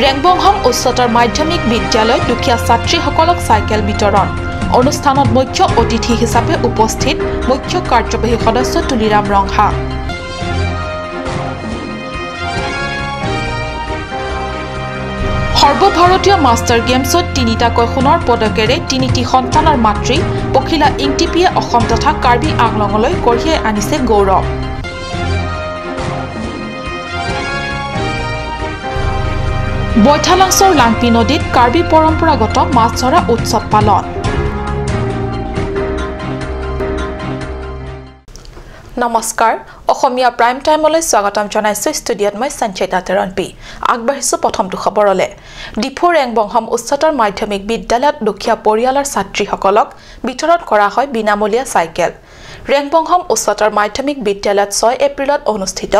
ৰেংবংহম উচ্চতৰ মাধ্যমিক বিদ্যালয়ত দুখীয়া ছাত্ৰীসকলক চাইকেল বিতৰণ। অনুষ্ঠানত মুখ্য অতিথি হিচাপে উপস্থিত মুখ্য কাৰ্যবাহী সদস্য তুলিৰাম ৰংহাং। সৰ্বভাৰতীয় মাষ্টাৰ গেমছত তিনিটাকৈ সোণৰ পদকেৰে তিনিটি সন্তানৰ মাতৃ পখিলা ইংটিপিয়ে অসম তথা কাৰ্বি আংলঙলৈ কঢ়িয়াই আনিছে গৌৰৱ। বৈঠালাংছৰ লাংপি নদীত কাৰ্বি পৰম্পৰাগত মাছ ধৰা উৎসৱ পালন। নমস্কাৰ, অসমীয়া প্ৰাইম টাইমলৈ স্বাগতম জনাইছোঁ। ষ্টুডিঅ'ত মই সঞ্চয়িতা তেৰণপি। আগবাঢ়িছোঁ প্ৰথমটো খবৰলৈ। ডিফু ৰেংবংহম উচ্চতৰ মাধ্যমিক বিদ্যালয়ত দুখীয়া পৰিয়ালৰ ছাত্ৰীসকলক বিতৰণ কৰা হয় বিনামূলীয়া চাইকেল। ৰেংবংহম উচ্চতৰ মাধ্যমিক বিদ্যালয়ত 6 এপ্ৰিলত অনুষ্ঠিত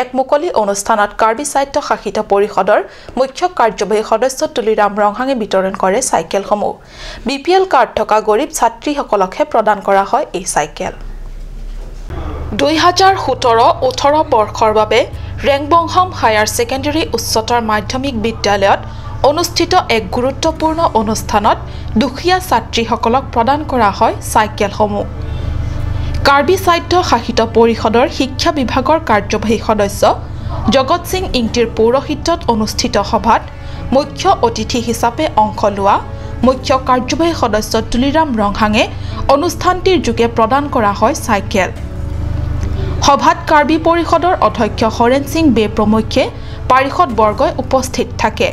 এক মুকলি অনুষ্ঠানত কাৰ্বি স্বায়ত্ত শাসিত পৰিষদৰ মুখ্য কাৰ্যবাহী সদস্য তুলিৰাম ৰংহাঙে বিতৰণ কৰে চাইকেলসমূহ। BPL card থকা গৰীব ছাত্ৰীসকলকহে প্ৰদান কৰা হয় এই চাইকেল। 2017-18 বৰ্ষৰ বাবে ৰেংবংহম হায়াৰ ছেকেণ্ডেৰী উচ্চতৰ মাধ্যমিক বিদ্যালয়ত অনুষ্ঠিত এক গুৰুত্বপূৰ্ণ অনুষ্ঠানত দুখীয়া ছাত্ৰীসকলক প্ৰদান কৰা হয় চাইকেলসমূহ। কাৰ্বি স্বায়ত্ত শাসিত পৰিষদৰ শিক্ষা বিভাগৰ কাৰ্যবাহী সদস্য জগত সিং ইংটিৰ পৌৰোহিত্যত অনুষ্ঠিত সভাত মুখ্য অতিথি হিচাপে অংশ লোৱা মুখ্য কাৰ্যবাহী সদস্য তুলিৰাম ৰংহাঙে অনুষ্ঠানটিৰ যোগে প্ৰদান কৰা হয় চাইকেল। সভাত কাৰ্বি পৰিষদৰ অধ্যক্ষ হৰেণ সিং বে প্ৰমুখ্যে পাৰিষদবৰ্গই উপস্থিত থাকে।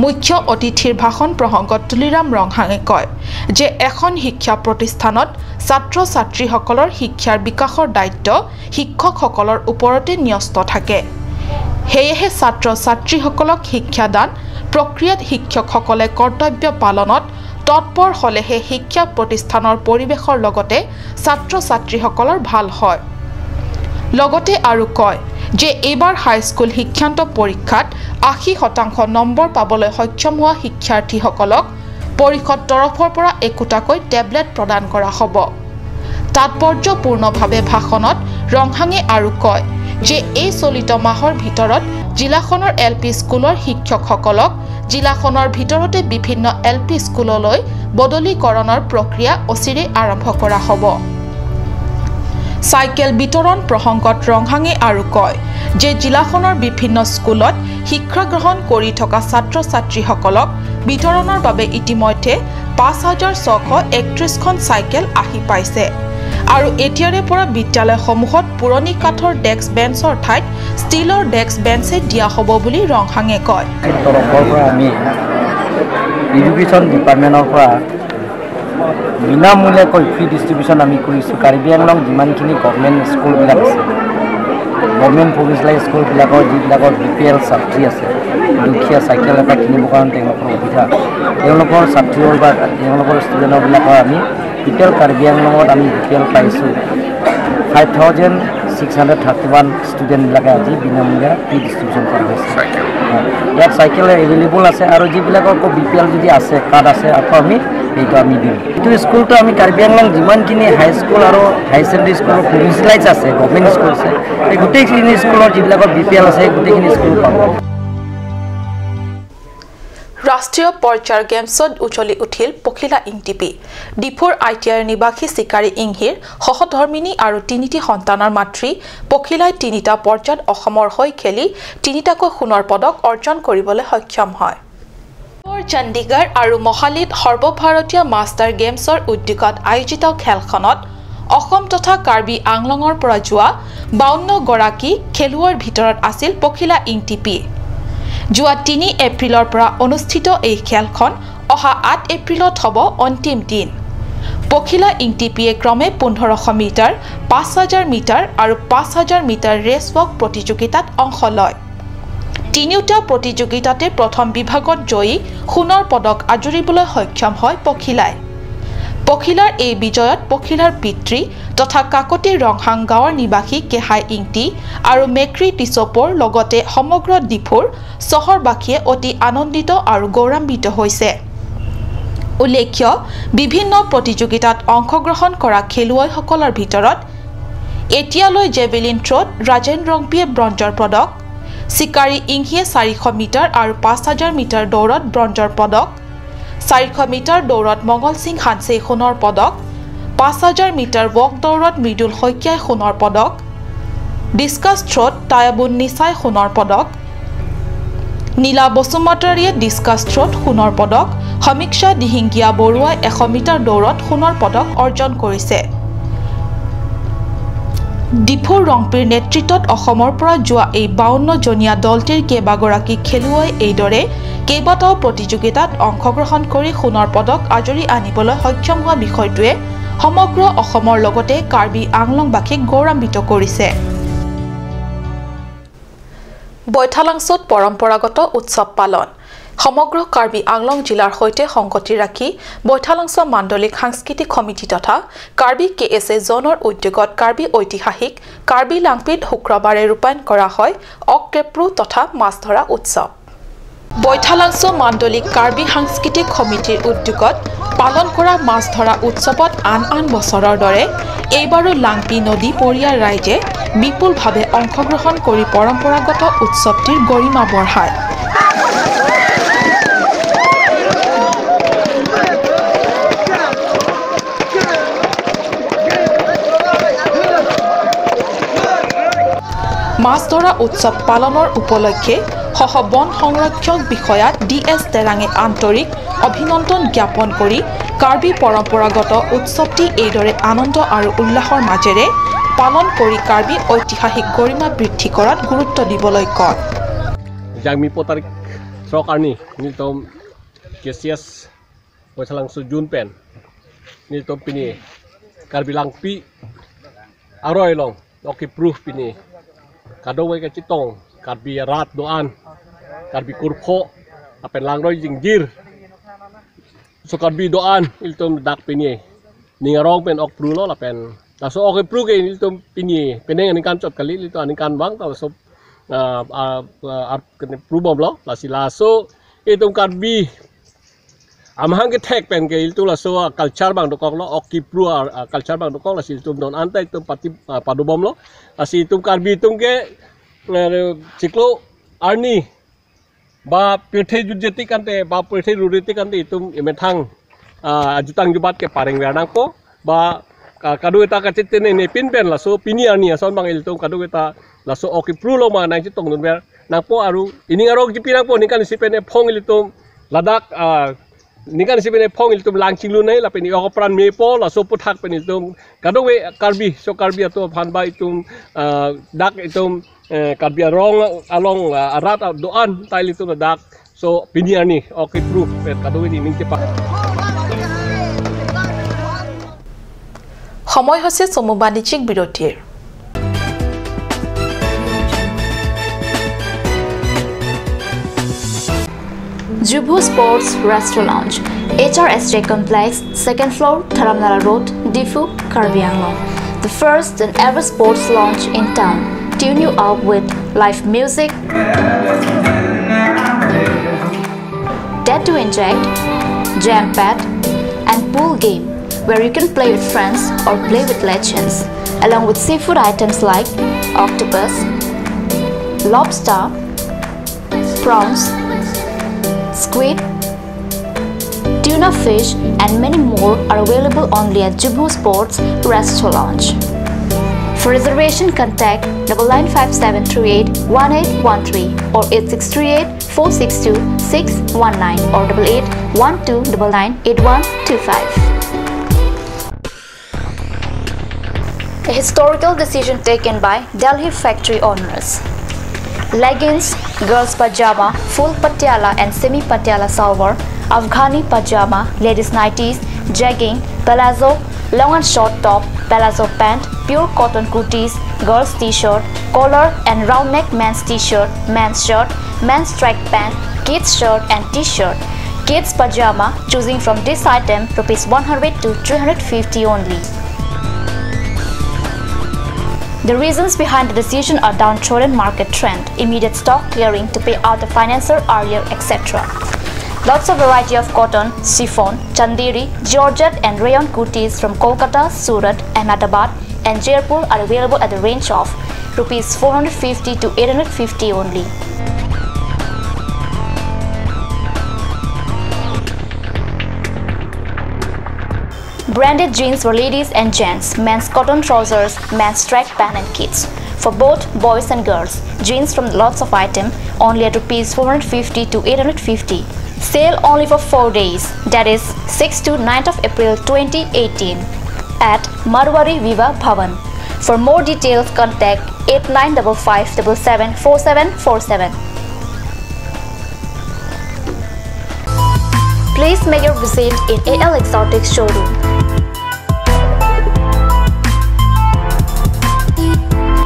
মুখ্য অতিথিৰ ভাষণ প্ৰসংগত তুলিৰাম ৰংহাঙে কয় যে এখন শিক্ষা প্ৰতিষ্ঠানত ছাত্ৰ ছাত্ৰীসকলৰ শিক্ষাৰ বিকাশৰ দায়িত্ব শিক্ষকসকলৰ ওপৰতে ন্যস্ত থাকে। সেয়েহে ছাত্ৰ ছাত্ৰীসকলক শিক্ষাদান প্ৰক্ৰিয়াত শিক্ষকসকলে কৰ্তব্য পালনত তৎপৰ হ'লেহে শিক্ষা প্ৰতিষ্ঠানৰ পৰিৱেশৰ লগতে ছাত্ৰ ছাত্ৰীসকলৰ ভাল হয়। লগতে আৰু কয় যে এইবাৰ হাইস্কুল শিক্ষান্ত পৰীক্ষাত 80% নম্বৰ পাবলৈ সক্ষম হোৱা শিক্ষাৰ্থীসকলক পৰিষদ তৰফৰ পৰা একোটাকৈ টেবলেট প্ৰদান কৰা হ'ব। তাৎপৰ্যপূৰ্ণভাৱে ভাষণত ৰংহাঙে আৰু কয় যে এই চলিত মাহৰ ভিতৰত জিলাখনৰ এল পি স্কুলৰ শিক্ষকসকলক জিলাখনৰ ভিতৰতে বিভিন্ন এল পি স্কুললৈ বদলিকৰণৰ প্ৰক্ৰিয়া অচিৰেই আৰম্ভ কৰা হ'ব। চাইকেল বিতৰণ প্ৰসংগত ৰংহাঙে আৰু কয় যে জিলাখনৰ বিভিন্ন স্কুলত শিক্ষা গ্ৰহণ কৰি থকা ছাত্ৰ ছাত্ৰীসকলক বিতৰণৰ বাবে ইতিমধ্যে 5631খন চাইকেল আহি পাইছে আৰু এতিয়াৰে পৰা বিদ্যালয়সমূহত পুৰণি কাঠৰ ডেস্ক বেঞ্চৰ ঠাইত ষ্টীলৰ ডেস্ক বেঞ্চে দিয়া হ'ব বুলি ৰংহাঙে কয়। তৰফৰ পৰা আমি এডুকেশ্যন ডিপাৰ্টমেণ্টৰ পৰা বিনামূলীয়াকৈ ফ্ৰী ডিষ্ট্ৰিবিউশ্যন আমি কৰিছোঁ। কাৰ্বি আংলং যিমানখিনি গভমেণ্ট স্কুলবিলাক আছে, গভমেণ্ট প্ৰভিঞ্চিয়েল স্কুলবিলাকৰ যিবিলাকৰ BPL ছাত্ৰী আছে, দুখীয়া চাইকেল এটা কিনিবৰ কাৰণে তেওঁলোকৰ সুবিধা, তেওঁলোকৰ ছাত্ৰীৰ বা তেওঁলোকৰ ষ্টুডেণ্টবিলাকৰ আমি টোটেল কাৰ্বি আংলঙত আমি BPL পাইছোঁ 5631 ষ্টুডেণ্টবিলাকে আজি বিনামূলীয়া ফ্ৰী ডিষ্ট্ৰিবিউশ্যন কৰা হৈছে। ইয়াত চাইকেল এভেইলেবল আছে আৰু যিবিলাকৰ আকৌ BPL যদি আছে, কাৰ্ড আছে, আকৌ আমি সেইটো আমি দিম। এইটো স্কুলটো আমি কাৰ্বি আংলং যিমানখিনি হাইস্কুল আৰু হায়াৰ ছেকেণ্ডেৰী স্কুলৰ প্ৰভিঞ্চিয়েলাইজ আছে, গভমেণ্ট স্কুল আছে, এই গোটেইখিনি স্কুলৰ যিবিলাকৰ BPL আছে গোটেইখিনি স্কুল পাব। ৰাষ্ট্ৰীয় পৰ্যায়ৰ গেমছত উজলি উঠিল পখিলা ইংটিপি। ডিফুৰ ITIৰ নিবাসী চিকাৰী ইংহিৰ সহধৰ্মিনী আৰু তিনিটি সন্তানৰ মাতৃ পখিলাই তিনিটা পৰ্যায়ত অসমৰ হৈ খেলি তিনিটাকৈ সোণৰ পদক অৰ্জন কৰিবলৈ সক্ষম হয়। চণ্ডীগড় আৰু মহালিত সৰ্বভাৰতীয় মাষ্টাৰ গেমছৰ উদ্যোগত আয়োজিত খেলখনত অসম তথা কাৰ্বি আংলঙৰ পৰা যোৱা 52 গৰাকী খেলুৱৈৰ ভিতৰত আছিল পখিলা ইংটিপি। যোৱা 3 এপ্ৰিলৰ পৰা অনুষ্ঠিত এই খেলখন অহা 8 এপ্ৰিলত হ'ব অন্তিম দিন। পখিলা ইংটিপিয়ে ক্ৰমে 1500 মিটাৰ, 5000 মিটাৰ আৰু 5000 মিটাৰ ৰেচ ৱাক প্ৰতিযোগিতাত অংশ লয়। তিনিওটা প্ৰতিযোগিতাতে প্ৰথম বিভাগত জয়ী সোণৰ পদক আজুৰিবলৈ সক্ষম হয় পখিলাই। পখিলাৰ এই বিজয়ত পখিলাৰ পিতৃ তথা কাকতি ৰংহাং গাঁৱৰ নিবাসী কেহাই ইংটি আৰু মেক্ৰি টিচপৰ লগতে সমগ্ৰ ডিফুৰ চহৰবাসীয়ে অতি আনন্দিত আৰু গৌৰৱান্বিত হৈছে। উল্লেখ্য, বিভিন্ন প্ৰতিযোগিতাত অংশগ্ৰহণ কৰা খেলুৱৈসকলৰ ভিতৰত এতিয়ালৈ জেভেলিন থ্ৰ'ত ৰাজেন ৰংপিয়ে ব্ৰঞ্জৰ পদক, চিকাৰী ইংহিয়ে 400 মিটাৰ আৰু 5000 মিটাৰ দৌৰত ব্ৰঞ্জৰ পদক, 400 মিটাৰ দৌৰত মংগল সিং হানছে সোণৰ পদক, 5000 মিটাৰ ৱক দৌৰত মৃদুল শইকীয়াই সোণৰ পদক, ডিছকাছ থ্ৰ'ত টায়াবুন নিচাই সোণৰ পদক, নীলা বসুমতাৰীয়ে ডিছকাছ থ্ৰ'ত সোণৰ পদক, সমীক্ষা দিহিংগীয়া বৰুৱাই 100 মিটাৰ দৌৰত সোণৰ পদক অৰ্জন কৰিছে। ডিফুৰ ৰংপিৰ নেতৃত্বত অসমৰ পৰা যোৱা এই 52 জনীয়া দলটিৰ কেইবাগৰাকী খেলুৱৈ এইদৰে কেইবাটাও প্ৰতিযোগিতাত অংশগ্ৰহণ কৰি সোণৰ পদক আজৰি আনিবলৈ সক্ষম হোৱা বিষয়টোৱে সমগ্ৰ অসমৰ লগতে কাৰ্বি আংলংবাসীক গৌৰৱান্বিত কৰিছে। বৈঠালাংছত পৰম্পৰাগত উৎসৱ পালন। সমগ্ৰ কাৰ্বি আংলং জিলাৰ সৈতে সংগতি ৰাখি বৈঠালাংছ মাণ্ডলিক সাংস্কৃতিক সমিতি তথা কাৰ্বি কে এছ এ জোনৰ উদ্যোগত কাৰ্বি ঐতিহাসিক কাৰ্বি লাংপিত শুক্ৰবাৰে ৰূপায়ণ কৰা হয় অকেপ্ৰু তথা মাছ ধৰা উৎসৱ। বৈঠালাংছ মাণ্ডলিক কাৰ্বি সাংস্কৃতিক সমিতিৰ উদ্যোগত পালন কৰা মাছ ধৰা উৎসৱত আন আন বছৰৰ দৰে এইবাৰো লাংপি নদী পৰীয়া ৰাইজে বিপুলভাৱে অংশগ্ৰহণ কৰি পৰম্পৰাগত উৎসৱটিৰ গৰিমা বঢ়ায়। মাছ ধৰা উৎসৱ পালনৰ উপলক্ষে সহ বন সংৰক্ষক বিষয়া ডি এছ তেৰাঙে আন্তৰিক অভিনন্দন জ্ঞাপন কৰি কাৰ্বি পৰম্পৰাগত উৎসৱটি এইদৰে আনন্দ আৰু উল্লাসৰ মাজেৰে পালন কৰি কাৰ্বি ঐতিহাসিক গৰিমা বৃদ্ধি কৰাত গুৰুত্ব দিবলৈ কয়। Kadowai ke citong karbi rat doan karbi kurpho apen langroi jingjir so karbi doan iltum dak pini ningarong pen ok pru lo lapen laso ok pru ke iltum pini peneng aning kan chot kali iltu aning kan bang ta so ar pru bom lo lasi laso iltum karbi amhang ke thek pen ke iltu laso culture bang dokok lo ok pru culture bang dokok lasi iltum don anta iltum pati padu bom lo lasi iltum karbi iltum ke ciklo arni ba pethe jujeti kante ba pethe ruriti kante iltum emethang ajutang jubat ke pareng werang ko ba kadu eta kacit ne ne pin pen laso pini arni ason bang iltum kadu eta laso ok pru lo ma nang chitong dun wer nang po aru ining arok jipirang po ningkan sipene phong iltum Ladakh ningkan sipene phong iltum langchinglu nei la peni okpran me po la so puthak pen iltum kadowe karbi so karbi ato phan ba itum dak itum karbi rong along arat doan tail itum dak so piniani okay proof pet kadowe ni mingte pa সময় হৈছে চমু বাণিজ্যিক বিৰতিৰ। Jubu Sports Restaurant Lounge, HRSJ Complex, 2nd floor, Dharamnala Road, Diphu, Karbi Anglong. The first and ever sports lounge in town. Tune you up with live music, tattoo inject, jam pad, and pool game where you can play with friends or play with legends, along with seafood items like octopus, lobster, prawns, squid, tuna fish and many more are available only at Jubu Sports Restaurant Lounge. For reservation, contact 995738 1813 or 8638 462 619 or 881299 8125. A historical decision taken by Delhi factory owners. Leggings, girls pajama, full patiala and semi patiala salwar, Afghani pajama, ladies nighties, jegging, palazzo, long and short top, palazzo pant, pure cotton kurtis, girls t-shirt, collar and round neck men's t-shirt, men's shirt, men's track pant, kids shirt and t-shirt, kids pajama, choosing from this item rupees 100 to 350 only. The reasons behind the decision are downtrodden market trend, immediate stock clearing to pay out the financer earlier, etc. Lots of variety of cotton, chiffon, chanderi, georgette and rayon kurtis from Kolkata, Surat, Ahmedabad and Jaipur are available at the range of rupees 450 to 850 only. Branded jeans for ladies and gents, men's cotton trousers, men's track pant and kids. For both boys and girls, jeans from lots of items only at rupees 450 to 850. Sale only for 4 days, that is 6 to 9th of April 2018 at Marwari Viva Bhavan. For more details, contact 8955774747. Please make your visit in AL Exotics showroom.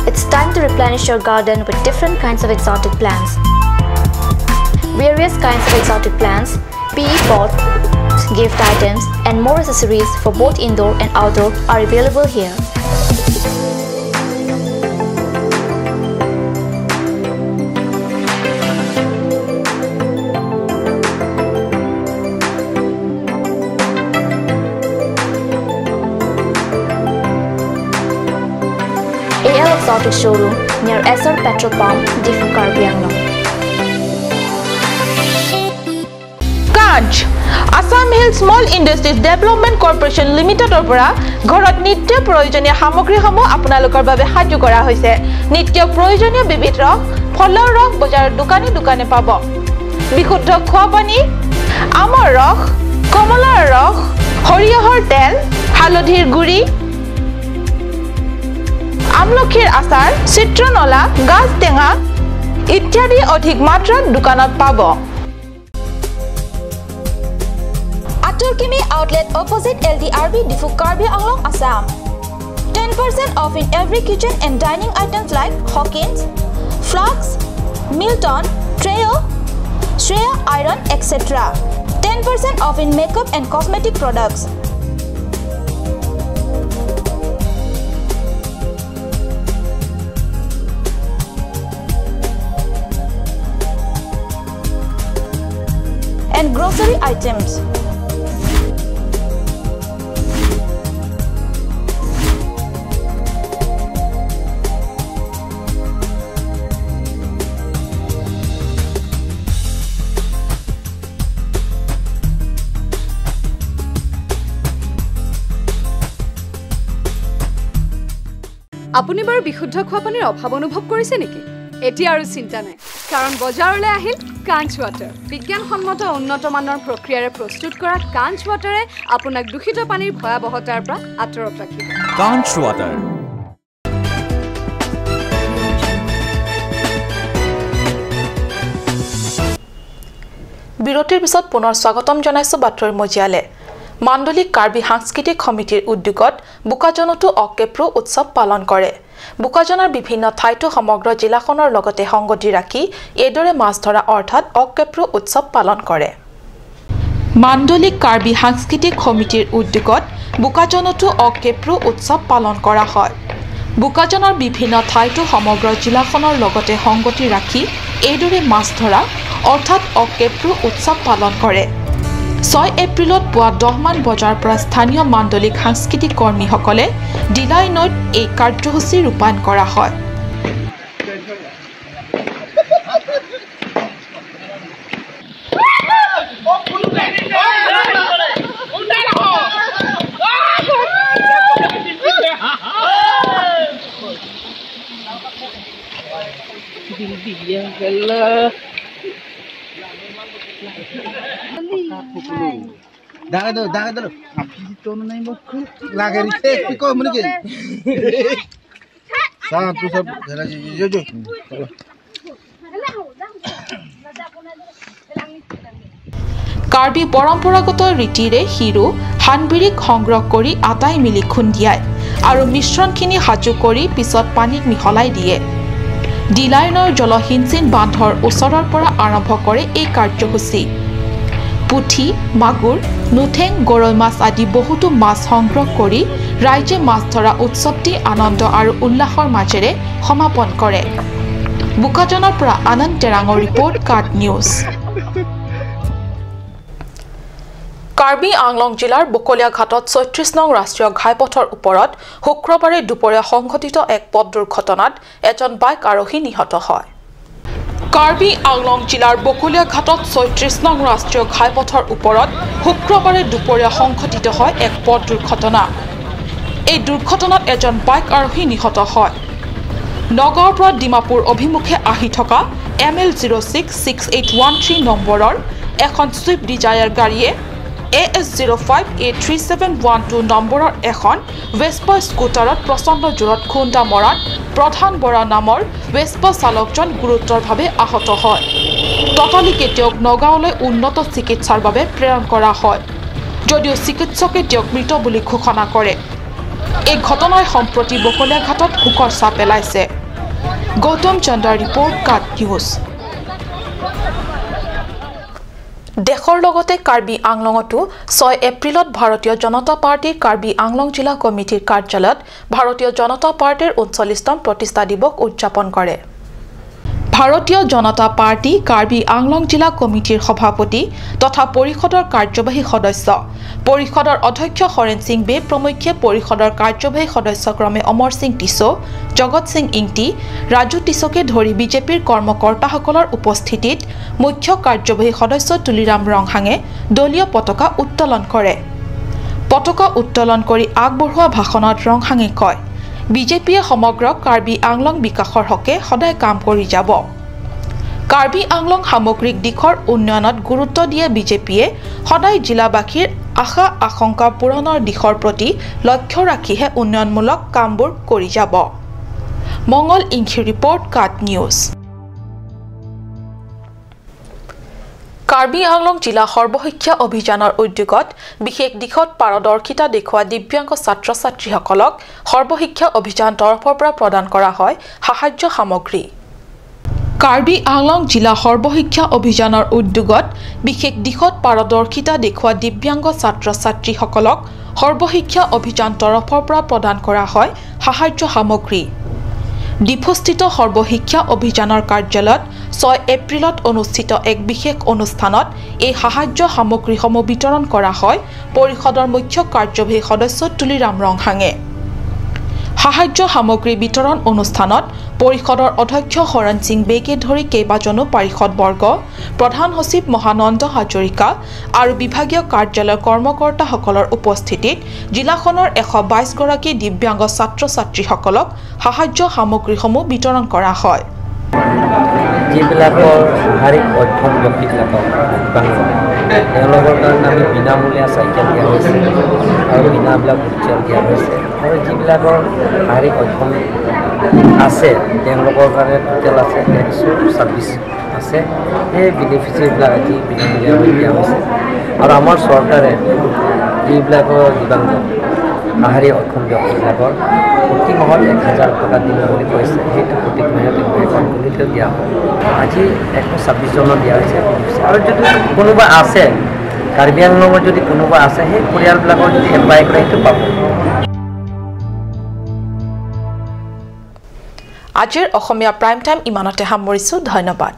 It's time to replenish your garden with different kinds of exotic plants. Various kinds of exotic plants, PE pots, gift items and more accessories for both indoor and outdoor are available here. AL Exotic Showroom near SR Petrol Pump, Diphu Karbi Anglong. Kanch Assam Hill Small Industries Development Corporation লিমিটেডৰ পৰা ঘৰত নিত্য প্ৰয়োজনীয় সামগ্ৰীসমূহ আপোনালোকৰ বাবে সাজু কৰা হৈছে। নিত্য প্ৰয়োজনীয় বিবিধ ৰস, ফলৰ ৰস বজাৰৰ দোকানে দোকানে পাব। বিশুদ্ধ খোৱা পানী, আমৰ ৰস, কমলাৰ ৰস, সৰিয়হৰ তেল, হালধিৰ গুড়ি, আমলখিৰ আচাৰ, চিত্ৰনলা, গাজ টেঙা ইত্যাদি অধিক মাত্ৰাত দোকানত পাব। Atul Kimi outlet opposite LDRB Diphu Karbi Anglong, Assam. 10% off in every kitchen and dining items like Hawkins, Flux, Milton, Treo, Shreya Iron, etc. 10% off in makeup and cosmetic products. And grocery items. আপুনি বাৰু বিশুদ্ধ খোৱা পানীৰ অভাৱ অনুভৱ কৰিছে নেকি? এতিয়া আৰু চিন্তা নাই, কাৰণ বজাৰলৈ আহিল কাঞ্চ ৱাটাৰ। বিজ্ঞানসন্মত উন্নত মানৰ প্ৰক্ৰিয়াৰে প্ৰস্তুত কৰা কাঞ্চ ৱাটাৰে আপোনাক দূষিত পানীৰ ভয়াৱহতাৰ পৰা আঁতৰত ৰাখিব। কাঞ্চ ৱাটাৰ। বিৰতিৰ পিছত পুনৰ স্বাগতম জনাইছো বাতৰিৰ মজিয়ালে। মাণ্ডলিক কাৰ্বি সাংস্কৃতিক সমিতিৰ উদ্যোগত বোকাজানতো অকেপ্ৰু উৎসৱ পালন কৰে। বোকাজানৰ বিভিন্ন ঠাইতো সমগ্ৰ জিলাখনৰ লগতে সংগতি ৰাখি এইদৰে মাছ ধৰা অৰ্থাৎ অকেপ্ৰু উৎসৱ পালন কৰে। মাণ্ডলিক কাৰ্বি সাংস্কৃতিক সমিতিৰ উদ্যোগত বোকাজানতো অকেপ্ৰু উৎসৱ পালন কৰা হয়। বোকাজানৰ বিভিন্ন ঠাইতো সমগ্ৰ জিলাখনৰ লগতে সংগতি ৰাখি এইদৰে মাছ ধৰা অৰ্থাৎ অকেপ্ৰু উৎসৱ পালন কৰে। 6 এপ্ৰিলত পুৱা 10 মান বজাৰ পৰা স্থানীয় মাণ্ডলিক সাংস্কৃতিক কৰ্মীসকলে ডিলাই নৈত এই কাৰ্যসূচী ৰূপায়ণ কৰা হয়। কাৰ্বি পৰম্পৰাগত ৰীতিৰে হিৰো হানবিৰিক সংগ্ৰহ কৰি আটাই মিলি খুন্দিয়ায় আৰু মিশ্ৰণখিনি সাজু কৰি পিছত পানীত মিহলাই দিয়ে। ডিলাই নৈৰ জলসিঞ্চন বান্ধৰ ওচৰৰ পৰা আৰম্ভ কৰে এই কাৰ্যসূচী। পুঠি, মাগুৰ, নুঠেং, গৰৈ মাছ আদি বহুতো মাছ সংগ্ৰহ কৰি ৰাইজে মাছ ধৰা উৎসৱটি আনন্দ আৰু উল্লাসৰ মাজেৰে সমাপন কৰে। বোকাজানৰ পৰা আনন্দ তেৰাঙৰ report, card news. Karbi Anglong জিলাৰ বকলীয়াঘাটত 36 নং ৰাষ্ট্ৰীয় ঘাইপথৰ ওপৰত শুক্ৰবাৰে দুপৰীয়া সংঘটিত এক পথ দুৰ্ঘটনাত এজন বাইক আৰোহী নিহত হয়। কাৰ্বি আংলং জিলাৰ বকলীয়াঘাটত 36 নং ৰাষ্ট্ৰীয় ঘাইপথৰ ওপৰত শুক্ৰবাৰে দুপৰীয়া সংঘটিত হয় এক পথ দুৰ্ঘটনা। এই দুৰ্ঘটনাত এজন বাইক আৰোহী নিহত হয়। নগাঁৱৰ পৰা ডিমাপুৰ অভিমুখে আহি থকা ML 066813 নম্বৰৰ এখন ছুইফ্ট ডিজায়াৰ গাড়ীয়ে AS 05A3712 নম্বৰৰ এখন ভেস্পা স্কুটাৰত প্ৰচণ্ড জোৰত খুন্দা মৰাত প্ৰধান বৰা নামৰ ভেস্পা চালকজন গুৰুতৰভাৱে আহত হয়। ততালিকে তেওঁক নগাঁৱলৈ উন্নত চিকিৎসাৰ বাবে প্ৰেৰণ কৰা হয় যদিও চিকিৎসকে তেওঁক মৃত বুলি ঘোষণা কৰে। এই ঘটনাই সম্প্ৰতি বকলীয়াঘাটত শোকৰ ছাঁ পেলাইছে। গৌতম চন্দ্ৰৰ ৰিপৰ্ট, কাট নিউজ। দেশৰ লগতে কাৰ্বি আংলঙতো 6 এপ্ৰিলত ভাৰতীয় জনতা পাৰ্টীৰ কাৰ্বি আংলং জিলা কমিটিৰ কাৰ্যালয়ত ভাৰতীয় জনতা পাৰ্টীৰ 39তম প্ৰতিষ্ঠা দিৱস উদযাপন কৰে। ভাৰতীয় জনতা পাৰ্টী কাৰ্বি আংলং জিলা কমিটিৰ সভাপতি তথা পৰিষদৰ কাৰ্যবাহী সদস্য পৰিষদৰ অধ্যক্ষ হৰেণ সিং বে প্ৰমুখ্যে পৰিষদৰ কাৰ্যবাহী সদস্য ক্ৰমে অমৰ সিং টিছো, জগত সিং ইংটি, ৰাজু টিছোকে ধৰি বিজেপিৰ কৰ্মকৰ্তাসকলৰ উপস্থিতিত মুখ্য কাৰ্যবাহী সদস্য তুলিৰাম ৰংহাঙে দলীয় পতাকা উত্তোলন কৰে। পতাকা উত্তোলন কৰি আগবঢ়োৱা ভাষণত ৰংহাঙে কয়, বিজেপিয়ে সমগ্ৰ কাৰ্বি আংলং বিকাশৰ হকে সদায় কাম কৰি যাব। কাৰ্বি আংলং সামগ্ৰিক দিশৰ উন্নয়নত গুৰুত্ব দিয়ে বিজেপিয়ে সদায় জিলাবাসীৰ আশা আশংকা পূৰণৰ দিশৰ প্ৰতি লক্ষ্য ৰাখিহে উন্নয়নমূলক কামবোৰ কৰি যাব। মংগল ইংখি ৰিপৰ্ট, কাট নিউজ। কাৰ্বি আংলং জিলা সৰ্বশিক্ষা অভিযানৰ উদ্যোগত বিশেষ দিশত পাৰদৰ্শিতা দেখুওৱা দিব্যাংগ ছাত্ৰ ছাত্ৰীসকলক সৰ্বশিক্ষা অভিযান তৰফৰ পৰা প্ৰদান কৰা হয় সাহায্য সামগ্ৰী। কাৰ্বি আংলং জিলা সৰ্বশিক্ষা অভিযানৰ উদ্যোগত বিশেষ দিশত পাৰদৰ্শিতা দেখুওৱা দিব্যাংগ ছাত্ৰ ছাত্ৰীসকলক সৰ্বশিক্ষা অভিযান তৰফৰ পৰা প্ৰদান কৰা হয় সাহায্য সামগ্ৰী। ডিফুস্থিত সৰ্বশিক্ষা অভিযানৰ কাৰ্যালয়ত 6 এপ্ৰিলত অনুষ্ঠিত এক বিশেষ অনুষ্ঠানত এই সাহায্য সামগ্ৰীসমূহ বিতৰণ কৰা হয় পৰিষদৰ মুখ্য কাৰ্যবাহী সদস্য তুলিৰাম ৰংহাঙে। সাহায্য সামগ্ৰী বিতৰণ অনুষ্ঠানত পৰিষদৰ অধ্যক্ষ হৰণ সিং বেকে ধৰি কেইবাজনো পাৰিষদবৰ্গ, প্ৰধান সচিব মহানন্দ হাজৰিকা আৰু বিভাগীয় কাৰ্যালয়ৰ কৰ্মকৰ্তাসকলৰ উপস্থিতিত জিলাখনৰ 122 গৰাকী দিব্যাংগ ছাত্ৰ ছাত্ৰীসকলক সাহায্য সামগ্ৰীসমূহ বিতৰণ কৰা হয়। যিবিলাকৰ শাৰীৰিক অক্ষম ব্যক্তিবিলাকক তেওঁলোকৰ কাৰণে আমি বিনামূলীয়া চাইকেল দিয়া হৈছে আৰু বিনামূলীয়া হুইলচেয়াৰ দিয়া হৈছে আৰু যিবিলাকৰ শাৰীৰিক অক্ষম আছে তেওঁলোকৰ কাৰণে টোটেল আছে 126 আছে। সেই বেনিফিচিয়াৰীবিলাক আজি বিনামূলীয়াভাৱে দিয়া হৈছে আৰু আমাৰ চৰকাৰে যিবিলাকৰ দিব্যাংগ শাৰীৰিক অক্ষম ব্যক্তিবিলাকৰ প্ৰতি মাহত 1000 টকা দিম বুলি কৈছে, সেইটো প্ৰত্যেক মাহে তেওঁলোকে একাউণ্ট খুলি দিয়া হয়। আজি 126 জনৰ দিয়া হৈছে আৰু যদি কোনোবা আছে কাৰ্বি আংলঙত যদি কোনোবা আছে সেই পৰিয়ালবিলাকৰ যদি এপ্লাই কৰে সেইটো পাব। আজিৰ অসমীয়া প্ৰাইম টাইম ইমানতে সামৰিছোঁ। ধন্যবাদ।